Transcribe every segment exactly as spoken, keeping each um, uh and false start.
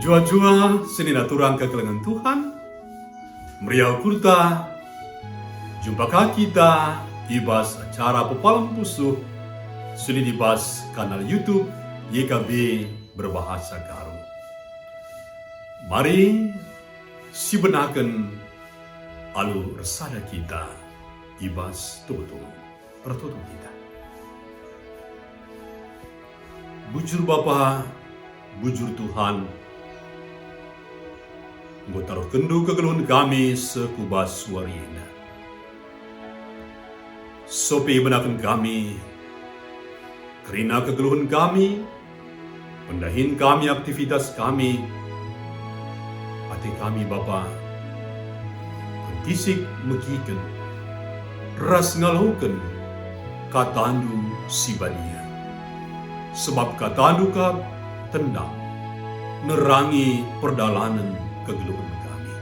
Juah-juah senina turang kekelengen Tuhan, meriah ukurta, jumpa ka kita i bas acara pepalem pusuh si lit i bas kanal YouTube Y K B berbahasa Karo. Mari sibenaken alu ersada kita i bas toto. Ertoto kita. Bujur Bapa, bujur Tuhan, enggo taruhkenNdu kegeluhen kami seh ku bas wari enda. Sope ibenaken kami kerina kegeluhen kami, pendahin kami, aktivitas kami, ate kami, Bapa, kentisik megiken ras ngaloken KataNdu si badia. Sebab KataNdu kap tendang nerangi perdalanen kegeluhen kami.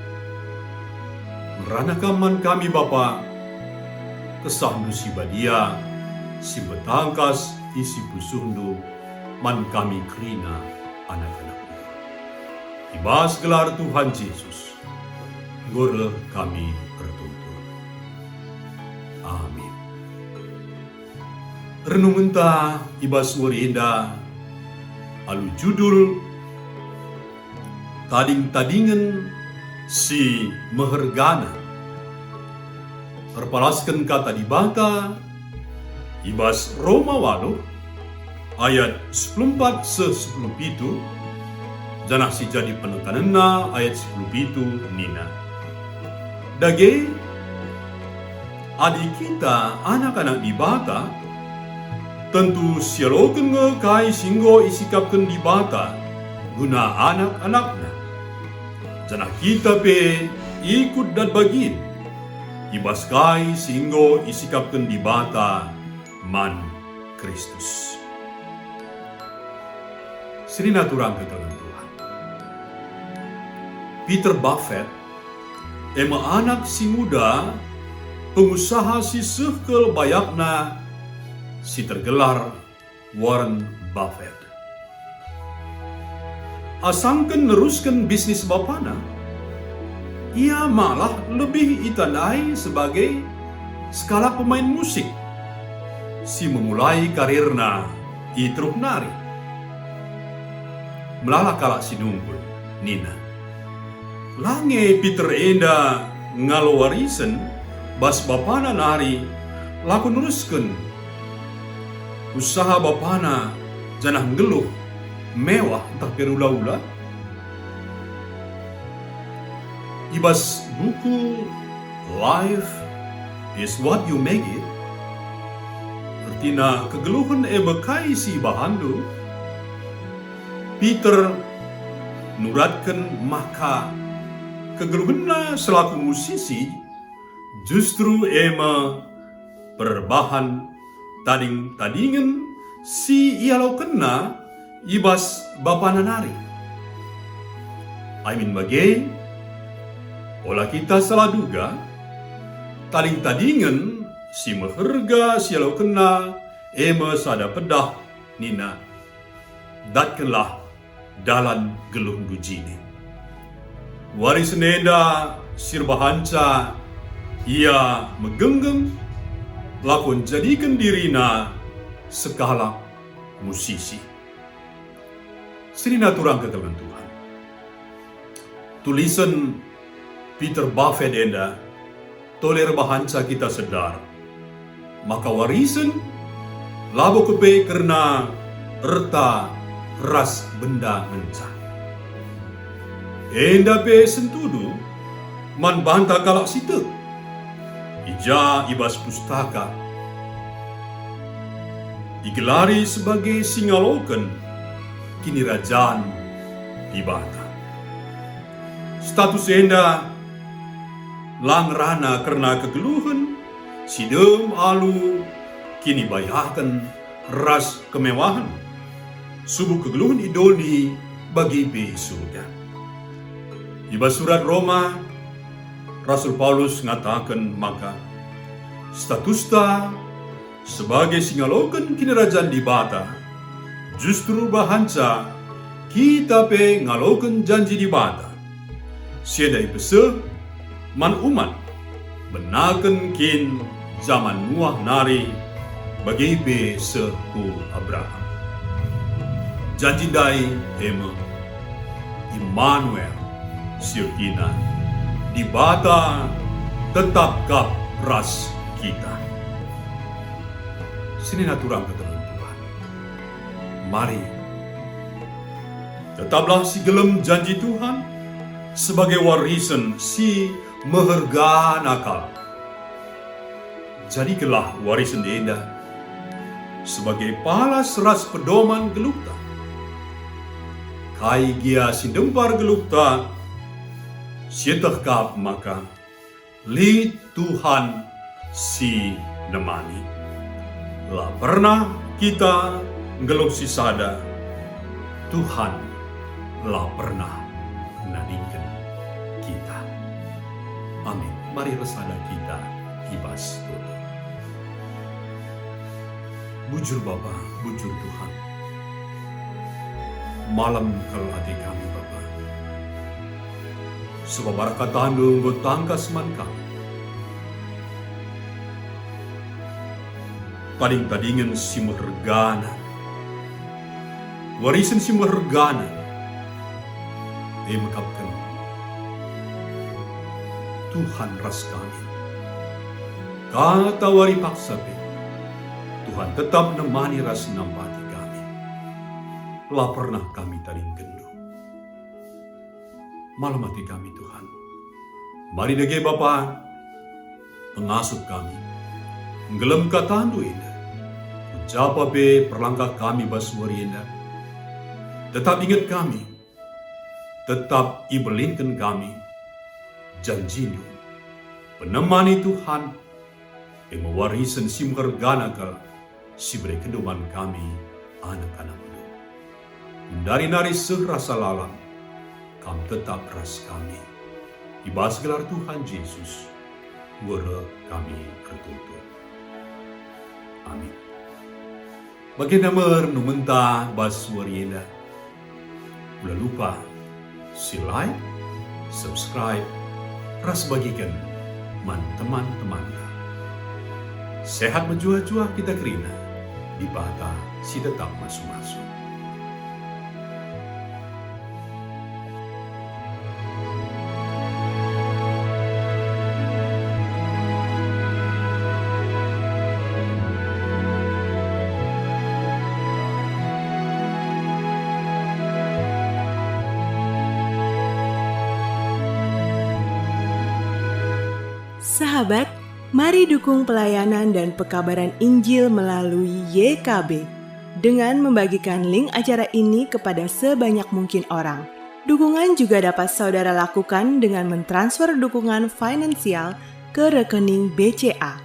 Ngerana kam man kami, Bapa, KesahNdu si badia, si metangkas isi pusuhNdu man kami kerina anak-anakNdu. I bas gelar Tuhan Jesus, enggo reh kami ertoto. Amin. Renungenta i bas wari enda alu judul Tading-tadingen si Mehergana. Erpalasken Kata Dibata i bas Roma waluh ayat sepuluh empat seh sepuluh pitu, janah si jadi penekanenna ayat sepuluh pitu nina, "Dage, adi kita anak-anak Dibata, tentu sialoken nge kai si enggo isikapken Dibata guna anak-anakNa. Janah kita pe ikut dat bagin i bas kai si enggo isikapken Dibata man Kristus." Senina turang kekelengen Tuhan. Peter Buffett, e me anak si nguda pengusaha si seh kal bayakna si tergelar Warren Buffett. Asangken nerusken bisnis bapana, ia malah lebih itandai sebagai sekalak pemain musik si memulai karirna i teruh nari. Melala kalak si nungkun, nina, "La nge Peter enda ngalo warisen bas bapana nari lako nerusken usaha bapana janah nggeluh mewah ntah pe erula-ula?" I bas buku Life is What You Make It, ertina kegeluhen e me kai si ibahanndu, Peter nuratken maka kegeluhenna selaku musisi justru e me perbahan tading-tadingen si ialokenna i bas bapana nari. Amin bage, ola kita salah duga, tading-tadingen si meherga si ialokenna e me sada pedah nina, "Datkenlah dalan geluhndu jine." Warisen enda si erbahanca ia megenggeng lako njadiken dirina sekalak musisi. Senina turang kekelengen Tuhan. Tulisen Peter Buffett enda tole erbahanca kita sedar maka warisen labo kepe kerna erta ras benda ngenca. Enda pe sentudu man banta kalak si tek, i ja i bas Pustaka igelari sebagai si ngaloken Kinirajan Dibata. Status enda la ngerana kerna kegeluhen si dem alu kinibayaken ras kemewahen, subuk kegeluhen i doni bagi pe i Surga. I bas surat Roma, Rasul Paulus ngataken maka statusta sebagai si ngaloken Kinirajan Dibata justru bahanca Kita pe ngaloken janji Dibata, si enda ipeseh man umat benaken kin jaman Nuah nari, bage pe seh ku Abraham. Janji ndai e me, Immanuel, si ertina Dibata tetap kap ras kita. Senina turang keterangen Tuhan. Mari, tetaplah sigelem janji Tuhan sebagai warisen si mehergana kal. Jadikenlah warisen enda sebagai palas ras pedoman geluhta. Kai gia si ndempar geluhta, sieteh kap maka lit Tuhan si nemani. La pernah kita nggeluh sisada, Tuhan la pernah nadingken kita. Amin. Mari ersada kita i bas toto. Bujur Bapa, bujur Tuhan. Malem kal ate kami, Bapa. Sebab arah kataNdu enggo tangkas man kami. Tading-tadingen si mehergana, warisen si mehergana, e mekapken Tuhan ras kami. Katawari paksa pe, Tuhan tetap nemani ras nampati kami. La pernah kami tadingkenNdu. Malem ate kami, Tuhan. Mari dage, Bapa, pengasup kami. Nggelem kataNdu enda. Ku japa pe perlangkah kami bas wari enda. Tetap inget kami. Tetap ibelinken kami janjiNdu. Penemani Tuhan, e me warisen si mehergana kal si iberekenNdu man kami, anak-anakNdu. Ndari nari seh rasa lalap, Kam tetap ras kami. I bas gelar Tuhan Jesus, enggo reh kami ertoto. Amin. Bagenda me renungenta bas wari enda. Ula lupa si like, subscribe, ras bagiken man teman-temanta. Sehat mejuah-juah kita kerina, Dibata si tetap masu-masu. Sahabat, mari dukung pelayanan dan pekabaran Injil melalui Y K B dengan membagikan link acara ini kepada sebanyak mungkin orang. Dukungan juga dapat saudara lakukan dengan mentransfer dukungan finansial ke rekening B C A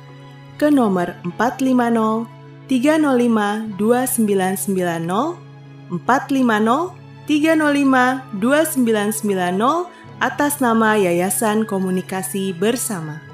ke nomor empat lima nol tiga nol lima dua sembilan sembilan nol, empat lima nol tiga nol lima dua sembilan sembilan nol, atas nama Yayasan Komunikasi Bersama.